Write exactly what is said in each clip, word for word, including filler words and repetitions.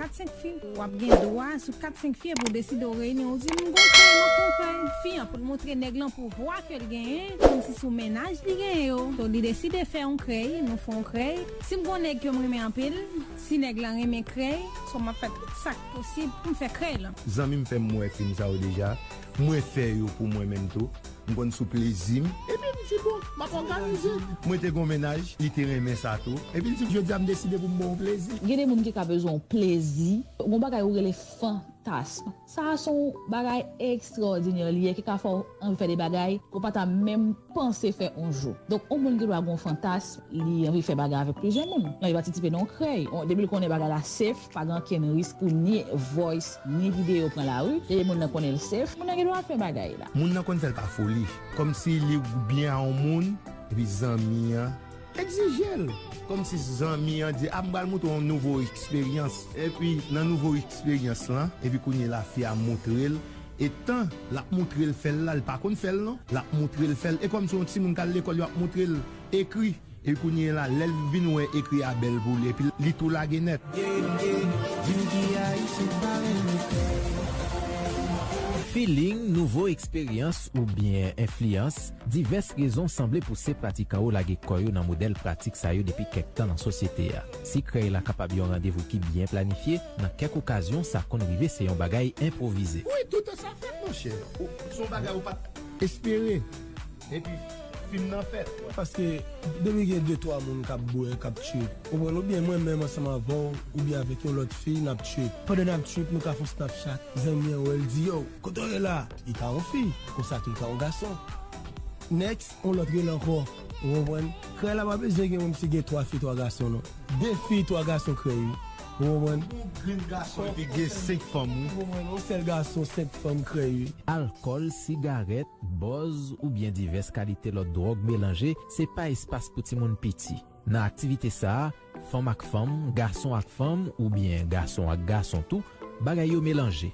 Kat senk fi, w ap gen dwa sou kat senk fi epi w deside w reyini, w di, "M gon krèy, m ap fè yon krèy." Fi an, pou l montre nèg lan pouvwa ke l genyen, kòmsi sou mennaj li genyen yo. So, li deside fè yon krèy, nou fè yon krèy. Si m gon nèg ke m renmen anpil, si nèg lan renmen krèy, so m ap fè tout sa k posib pou m fè krèy lan. Zanmi m fè m wè fim sa yo deja. Mwen fè yo pou mwen menm tou. M konn sou plezi m. Epi m di, "Bon, m ap òganize." Mwen te gon mennaj, li te renmen sa tou. Epi l di, "Jodi a, m deside pou m ba w plezi." Gen de moun ki ka bezwen yon plezi, yon bagay ou rele fantasm. Sa a se yon bagay ekstraòdinè li ye, ki ka fè w anvi fè de bagay ke w pa ta menm panse fè yon jou. Donk, yon moun gen dwa gen yon fantasm, li anvi fè bagay avèk plizyè moun. Nan li patisipe nan yon krèy. On, depi l konnen bagay la safe, pa gen okenn risk pou ni voice, ni videyo pran lari. E moun nan konnen l safe, moun nan gen dwa fè bagay la. Moun nan konn fè l pa foli. Kòmsi li byen a yon moun, epi zanmi an egzije l. Kòmsi zanmi an di, "A, m pral montre w yon nouvo eksperyans." Epi nan nouvo eksperyans lan, epi kounye la fi a montre l, e tan l ap montre l fè l la, l pa konn fè l non. L ap montre l fè l. E kòmsi yon timoun k al lekòl, yo ap montre l ekri. E kounye a la, lè l vin wè ekri a bèl pou li, epi li tou lage nèt. Feeling, nouvo eksperyans oubyen enfliyans, divès rezon sanble pouse pratikan yo lage kò yo nan modèl pratik sa yo depi kèk tan nan sosyete a. Si krèy la kapab yon randevou ki byen planifye, nan kèk okazyon sa konn rive se yon bagay enpwovize. Wi, toutan sa fèt, monchè. Ou, se yon bagay ou pa t espere. Epi, fim nan fèt. Paske, depi gen de twa moun k ap bwè, k ap trip, ou konprann, oubyen mwen menm ansanm avè w, oubyen avèk yon lòt fi, n ap trip. Pandan n ap trip, nou ka fè yon Snapchat. Zanmi an wè l di, "Yo, kote w ye la?" Li ka yon fi, konsa tou l ka yon gason. Next, yon lòt rele ankò. Ou konprann? Krèy la pa bezwen gen menm si gen twa fi, twa gason non. De fi, twa gason krèy wi. Ou konprann? Yon grenn gason epi gen senk fanm wi. Ou konprann? Yon sèl gason, senk fanm krèy wi. Alkòl, sigarèt, bòz oubyen divès kalite lòt dwòg melanje, se pa espas pou timoun piti. Nan aktivite sa a, fanm ak fanm, gason ak fanm, oubyen gason ak gason tou, bagay yo melanje.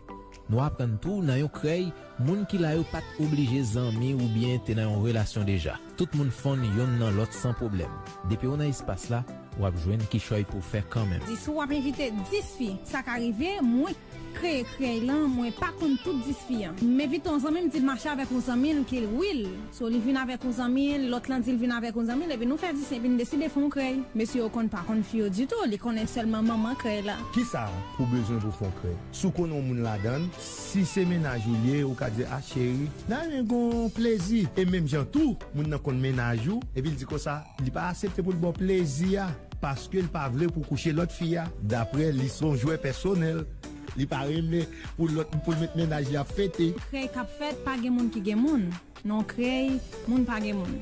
Nou aprann tou nan yon krèy, moun ki la yo pa t oblije zanmi oubyen te nan yon relasyon deja. Tout moun fonn yonn nan lòt san pwoblèm. Depi w nan espas la, w ap jwenn kichòy pou w fè kanmenm. Di si w ap envite dis fi, sa ka rive, mwen kreye krèy lan, mwen pa konn tout dis fi an. M envite yon zanmi, m di l mache avèk yon zanmi l ke l wi l. So, li vin avèk yon zanmi l, lòt lan di l vin avèk yon zanmi l, epi nou fè dis, epi n deside fè yon krèy. Mesye yo konn pa konn fi yo ditou, li konnen sèlman manman krèy la. Kisa pou bezwen pou fè yon krèy? Si w konnen yon moun ladan l, si se mennaj ou l ye, ou ka di, "A cheri, n a renmen gon plezi." E menm jan tou, moun nan konn mennaj ou, epi l di konsa, li pa aksepte pou l ba w plezi a, paske l pa vle pou w kouche lòt fi a. Daprè li, se yon jwè pèsonèl. Li pa renmen pou lòt, pou l met mennaj li ap fete. Krèy k ap fèt, pa gen moun ki gen moun. Nan krèy, moun pa gen moun.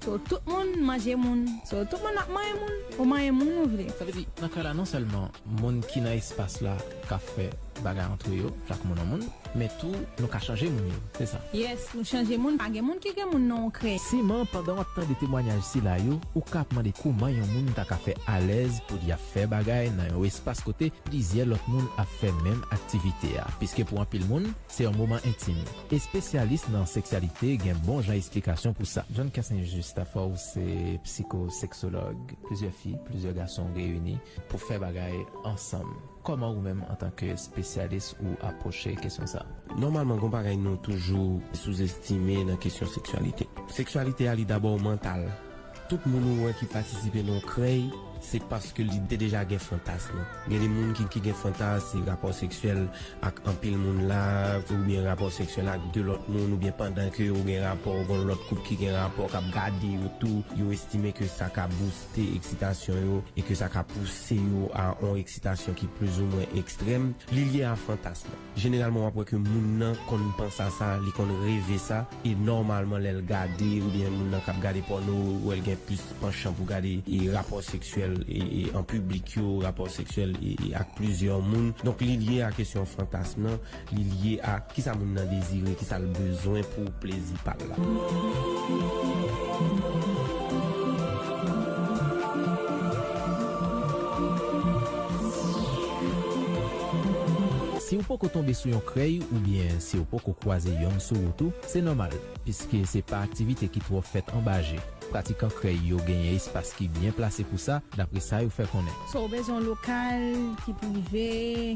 So, tout moun manje moun. So, tout moun ap manyen moun. Ou manyen moun ou vle. Sa vle di, nan krèy la, non sèlman moun ki nan espas la ka fè bagay antre yo, chak moun yon moun, men tou, nou ka chanje moun yo, se sa? Yes, nou chanje moun, pa gen moun ki gen moun nan yon krèy. Siman, pandan w ap tande temwanyaj sila yo, ou ka ap mande kouman yon moun ta ka fè alèz pou li ap fè bagay nan yon espas kote plizyè lòt moun ap fè menm aktivite a, piske pou anpil moun, se yon moman entim. Espesyalis nan seksyalite gen bon jan esplikasyon pou sa. John Cassin Justa, ou se psikoseksològ, plizyè fi, plizyè gason reyini pou fè bagay ansanm. Kòman ou menm, antanke espesyalis, ou apwoche kesyon sa a? Nòmalman, gon bagay nou toujou souzestime nan kesyon seksyalite. Seksyalite a, li dabò mantal. Tout moun ou wè ki patisipe nan yon krèy, se paske li te deja gen fantasm. Gen de moun ki, ki gen fantasm, se rapò seksyèl ak anpil moun la, oubyen rapò seksyèl ak de lòt moun, oubyen pandan ke ou gen rapò, gon lòt koup ki gen rapò, k ap gade yo tou, yo estime ke sa ka bouste eksitasyon yo e ke sa ka pouse yo a yon eksitasyon ki plizoumwen ekstrèm. Li lye a fantasm. Jeneralman, w ap wè ke moun nan konn panse a sa, li konn reve sa, e nòmalman, lè l gade, oubyen moun nan k ap gade pòno, ou wè l gen plis panchan pou gade, e, rapò seksyèl, e, e, an piblik yo, rapò seksyèl, e, e, ak plizyè moun. Donk, li lye a kesyon fantasm nan, li lye a kisa moun nan dezire, kisa l bezwen pou plezi pa l la. Si w poko tonbe sou yon krèy oubyen si w poko kwaze yonn sou wout ou, se nòmal, piske se pa aktivite ki twò fèt anba je. Pratikan krèy yo genyen espas ki byen plase pou sa, dapre sa yo fè konnen. So, w bezwen yon lokal ki prive,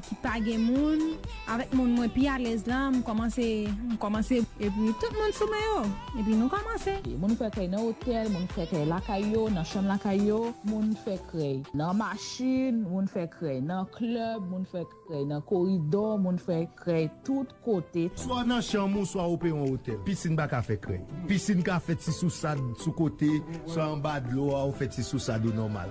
ki pa gen moun. Avèk moun mwen pi alèz la, m kòmanse, m kòmanse, epi tout moun sou men yo. Epi nou kòmanse. Moun fè krèy nan otèl, moun fè krèy lakay yo, nan chanm lakay yo, moun fè krèy nan machin, moun fè krèy nan klèb, moun fè krèy nan koridò, moun fè krèy tout kote. Swa nan chanm ou, swa ou peye yon otèl. Pisin pa ka fè krèy. Pisin ka fè ti sousad sou kote, swa anba dlo a, ou fè ti sousad ou nòmal.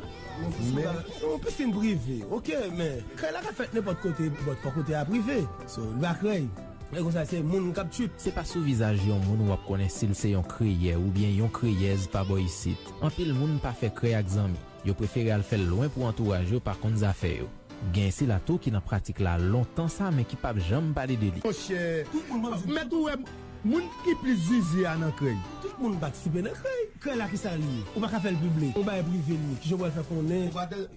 Men yon pisin prive, oke, men krèy la ka fèt nenpòt kote, but fò kote a prive. So, li pa krèy. E konsa, se moun k ap trip. Se pa sou vizaj yon moun w ap konnen si l se yon kreyè oubyen yon kreyèz pa bò isit. Anpil moun pa fè krèy ak zanmi. Yo prefere al fè l lwen pou antouraj yo pa konn zafè yo. Gen sila tou ki nan pratik la lontan sa, men ki p ap janm pale de li. Monchè, mèt ou wè moun ki plis zizi a nan krèy. Tout moun patisipe nan krèy. Krèy la, kisa l ye? Ou pa ka fè l piblik. Ou bay prive li. Kijan w pral fè konnen?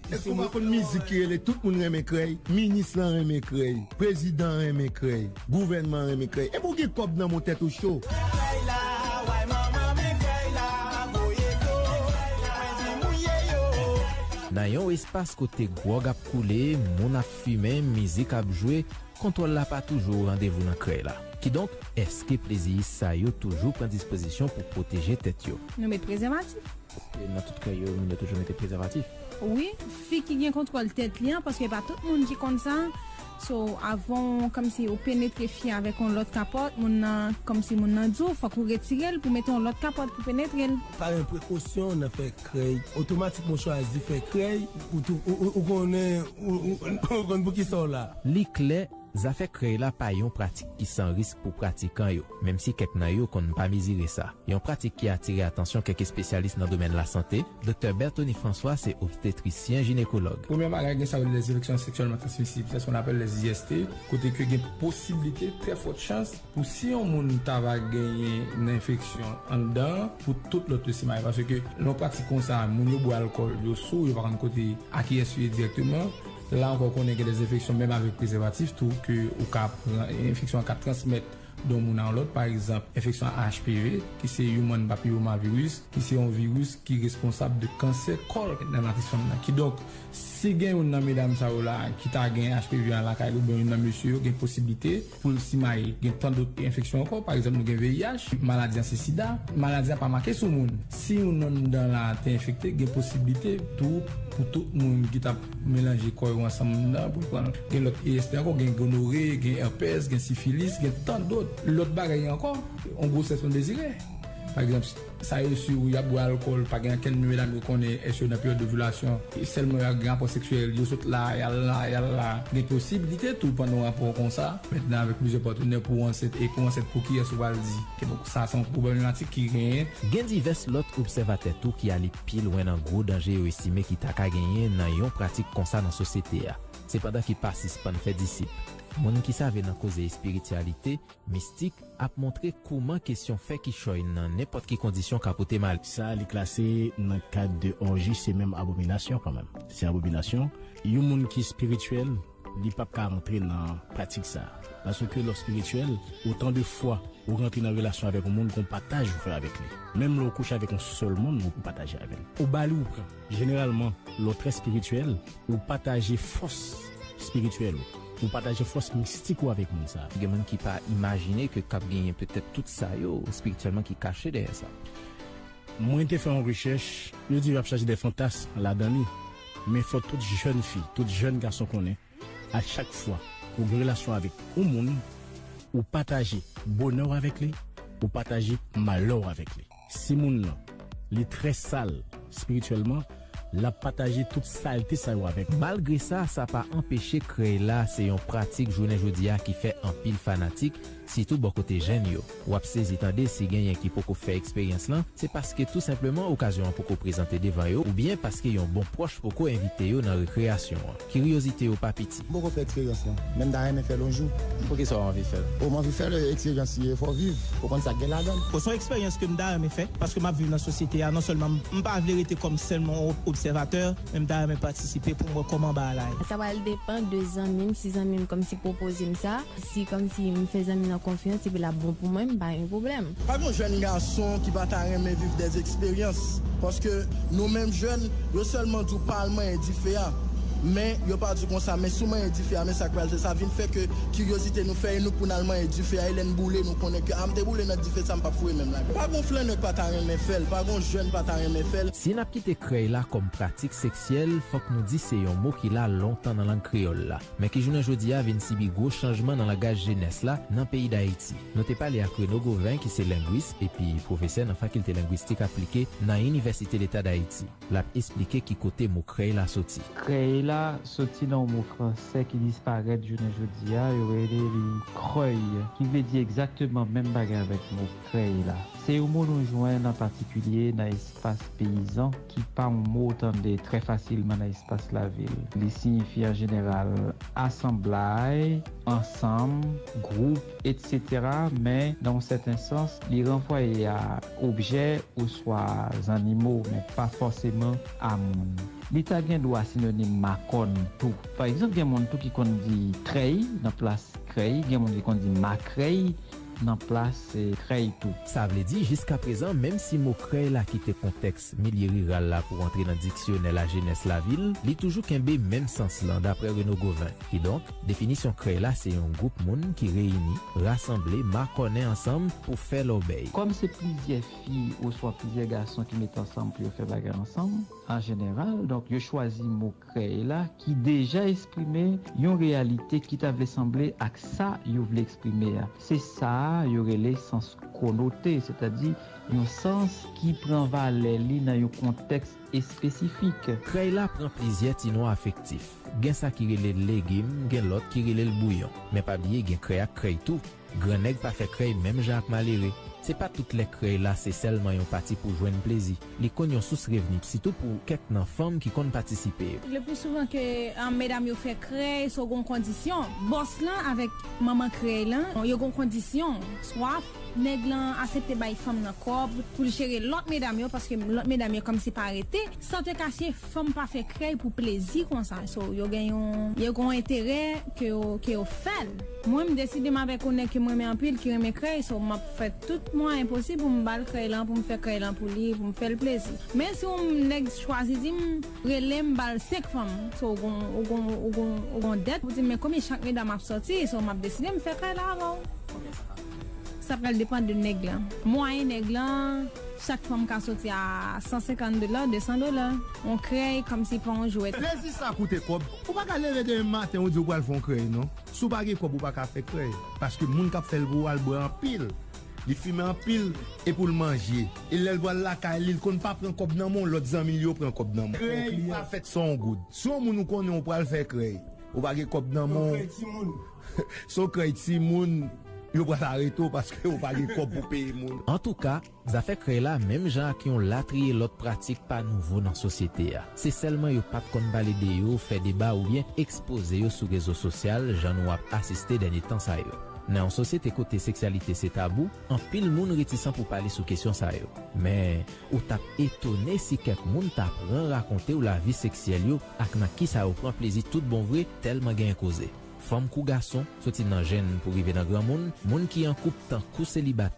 Èske w pa konn mizik ki rele Tout moun renmen krèy? Minis lan renmen krèy. Prezidan renmen krèy. Gouvènman renmen krèy. Epi w gen kòb nan men w, tèt ou cho. Nan yon espas kote gwòg ap koule, moun ap fimen, mizik ap jwe, kontwòl la pa toujou o randevou nan krèy la. Kidonk, èske pleziyis sa yo toujou pran dispozisyon pou pwoteje tèt yo? Nou met prezèvatif. Èske nan tout krèy yo, moun yo toujou mete prezèvatif? Wi, fi ki gen kontwòl tèt li an, paske pa tout moun ki konn sa. So, avan w, kòmsi ou penetre fi avèk yon lòt kapòt, moun nan, kòmsi moun nan di w, fòk ou retire l pou mete yon lòt kapòt pou penetre l. Pa gen prekosyon nan fè krèy. Otomatikman w chwazi fè krèy, ou tou, ou, ou, ou konnen, ou, ou, ou konn pou kisa w la. Li klè, zafè krèy la pa yon pratik ki san risk pou pratikan yo, menm si kèk nan yo konn pa mezire sa. Yon pratik ki atire atansyon kèk espesyalis nan domèn lasante, Doktè Berthony François se obstetrisyen jinekològ. Premye bagay, gen sa yo rele les infections sexuellement transmissibles, c'est ce qu'on appelle les I S T, kote ke gen posiblite, trè fòt chans, pou si yon moun ta va genyen nan enfeksyon anndan, pou tout lòt yo simaye. Paske lè yon pratik konsa, moun yo bwè alkòl, yo sou, yo pa konn kote, a kiyès yo ye dirèkteman. La ankò, ou konnen gen des enfeksyon menm avèk prezèvatif tou, ke ou ka pran, enfeksyon an ka transmèt de yon moun a yon lòt, pa egzanp, enfeksyon a H P V, ki se Human Papillomavirus, ki se yon viris ki responsab de kansè kòl nan matris fanm nan. Kidonk, si gen youn nan medam sa yo la ki ta gen H P V an lakay li, oubyen youn nan mesye yo, gen posiblite pou l simaye. Gen tan dòt enfeksyon ankò, pa egzanp, nou gen V I H, maladi an se sida, maladi an pa make sou moun. Si youn anndan la te enfekte, gen posiblite tou pou tout moun ki t ap melanje kò yo ansanm nan pou l pran l. Gen lòt E S T ankò, gen gonore, gen èpès, gen sifilis, gen tan dòt. Lòt bagay ankò, yon gwosès non dezire. Pa egzanp, sa yo si y ap bwè alkòl, pa gen ankenn medam yo konnen èske yo nan peryòd ovilasyon, e sèlman y ap gen rapò seksyèl, yo sot la, y al la, y al la. Gen posiblite tou pandan yon rapò konsa, mentnan avèk plizyè patnè pou w ansent, e pou w ansent pou kiyès ou pral di? Kidonk sa se yon pwoblematik ki genyen. Gen divès lòt obsèvatè tou ki ale pi lwen nan gwo danje yo estime ki ta ka genyen nan yon pratik konsa nan sosyete a. Sepandan ki pa sispann fè disip. Moun ki save nan koze espirityalite, mistik, ap montre kouman kesyon fè kichòy nan nenpòt ki kondisyon ka pote malè. Sa li klase nan kad de orji, se menm abominasyon kanmenm. Se abominasyon. Yon moun ki espirityèl, li p ap ka rantre nan pratik sa. Paske lè w espirityèl, otan de fwa ou rantre nan relasyon avèk yon moun, gon pataj ou fè avèk li. Menm lè w kouche avèk yon sèl moun, ou pataje avè l. Ou ba li, ou pran. Jeneralman, lè w trè espirityèl, ou pataje fòs espirityèl ou. Ou pataje fòs mistik ou avèk moun sa. Gen moun ki pa imajine ke k ap genyen petèt tout sa yo espirityèlman ki kache dèyè sa. Mwen te fè yon rechèch, yo di y ap chache de fantasm ladan li. Men fò tout jèn fi, tout jèn gason konnen, a chak fwa ou gen relasyon avèk yon moun, ou pataje bonè w avèk li, ou pataje malè w avèk li. Si moun nan, li trè sal espirityèlman, l ap pataje tout salte sa yo avèk ou. Malgre sa, sa pa anpeche krèy la se yon pratik jounen jodi a ki fè anpil fanatik, sitou bò kote jèn yo. W ap sezi tande si genyen ki poko fè eksperyans lan, se paske tou senpleman okazyon an poko prezante devan yo, oubyen paske yon bon pwòch poko envite yo nan rekreyasyon an. Kiryozite yo pa piti. M poko fè eksperyans lan, men m ta renmen fè l yon jou. Poukisa w anvi fè l? O, m anvi fè l, eksperyans li ye, fò w viv, pou w konn sa k gen ladan l. O, se yon eksperyans ke m ta renmen fè, paske m ap viv nan sosyete a, non sèlman m, m pa vle rete kòm sèlman yon ob-, Obsèvatè, men m ta renmen patisipe pou m wè kòman bagay la ye. Sa pral depann de zanmi m, si zanmi m kòmsi pwopoze m sa, si kòmsi m fè zanmi nan konfyans epi l ap bon pou mwen, m pa gen pwoblèm. Pa gen jèn gason ki pa ta renmen viv dèzeksperyans, paske nou menm jèn, yo sèlman di w pa al manyen dife a, men yo pa di w konsa, men si w manyen dife a, men sa k pral fè, sa vin fè ke kiryozite nou fè e nou pou n al manyen dife a, e lè n boule, nou konnen ke a m te boule nan dife sa, m p ap foure menm lagè. Pa gen flannè k pa ta renmen fè l, pa gen jèn pa ta renmen fè l. Si n ap kite krèy la kòm pratik seksyèl, fòk nou di se yon mo ki la lontan nan lang kreyòl la, men ki jounen jodi a vin sibi gwo chanjman nan langaj jenès la nan peyi Dayiti. Nou te pale ak Reno Gauvin, ki se lengwis epi pwofesè nan Fakilte Lengwistik Aplike nan Inivèsite Leta Dayiti. L ap esplike ki kote mo krèy la soti. Krèy la soti nan yon mo fransè ki disparèt jounen jodi a, yo rele li krèy, ki vle di egzakteman menm bagay avèk mo krèy la. Se yon mo nou jwenn an patikilye nan espas peyizan ki pa yon mo w tande trè fasilman nan espas lavil. Li siyifi an jeneral asanblay, ansanm, gwoup, etsetera, men nan yon sèten sans, li ranvwaye a objè oswa zannimo, men pa fòseman a moun. Li ta gen dwa sinonim makòn tou. Pa egzanp, gen moun tou ki konn di trèy nan plas krèy, gen moun ki konn di makrèy nan plas, eh, krèy tou. Sa vle di, jiskaprezan, menm si mo krèy la kite kontèks milye riral la pou antre nan diksyonè lajenès lavil, li toujou kenbe menm sans lan, daprè Reno Gauvin. Kidonk, definisyon krèy la se yon gwoup moun ki reyini, rasanble, makònen ansanm pou fè lòbèy. Kòm se plizyè fi oswa plizyè gason ki mete ansanm pou yo fè bagay ansanm, an jeneral, donk, yo chwazi mo krèy la ki deja eksprime yon reyalite ki ta vle sanble ak sa yo vle eksprime a. Se sa a yo rele sans konote, sètadi yon sans ki pran valè li nan yon kontèks espesifik. Krèy la pran plizyè ti non afektif. Gen sa ki rele l legim, gen lòt ki rele l bouyon. Men pa bliye gen krèy ak krèy tou. Grannèg pa fè krèy menm jan ak malere. Se pa tout lè krèy la se sèlman yon pati pou jwenn plezi. Li konn yon sous revni, sitou pou kèk nan fanm ki konn patisipe yo. Le plus souvent ke, ah, medam yo fè krèy, so gon kondisyon. Bòs lan avèk manman krèy lan, yo gon kondisyon. Swa nèg lan aksepte bay fanm nan kòb pou l jere lòt medam yo, paske lòt medam yo kòmsi pa rete. San te kache, fanm pa fè krèy pou plezi konsa. So, yo gen yon, yo gen yon enterè ke yo, ke yo fè l. Mwen, m deside m avèk yon nèg ke m renmen anpil, ki renmen krèy, so m ap fè tout mwayen posib pou m ba l krèy lan, pou m fè krèy lan pou li, pou m fè l plezi. Men si yon nèg chwazi di m, rele m, ba l senk fanm, so ou gon, ou gon, ou gon, ou gon dèt, ou di m, men konbyen chak medam ap sòti, so m ap deside m fè krèy la avè w. Sa pral depann de nèg lan. Mwayen nèg lan, chak fanm ka soti a san senkant dola, de san dola. Yon krèy kòmsi pa yon jwèt. Plezi sa koute kòb. Ou pa ka leve demen maten, ou di ou pral fè yon krèy, non. Si w pa gen kòb, ou pa ka fè krèy. Paske moun k ap fè l pou ou a, l bwè anpil. Li fimen anpil, e pou l manje. E lè l pral lakay li, l konn pa pran kòb nan men w, lòt zanmi l yo pran kòb nan men w. Krèy pa fèt san yon goud. Si yon moun ou konnen ou pral fè krèy, ou pa gen kòb nan men w. Yon krèy timoun. Si w krèy timoun, yo pral arete w paske ou pa gen kòb pou peye moun. Antouka, zafè krèy la, menm jan ak yon latriye lòt pratik, pa nouvo nan sosyete a. Se sèlman yo pa t konn pale de yo, fè deba oubyen ekspoze yo sou rezo sosyal, jan nou ap asiste dènye tan sa yo. Nan yon sosyete kote seksyalite se tabou, anpil moun retisan pou pale sou kesyon sa yo. Men, ou t ap etone si kèk moun ta pran rakonte w lavi seksyèl yo ak nan kisa yo pran plezi tout bon vre, tèlman genyen koze. Fanm kou gason, soti nan jenn pou rive nan granmoun, moun ki an koup tankou selibatè,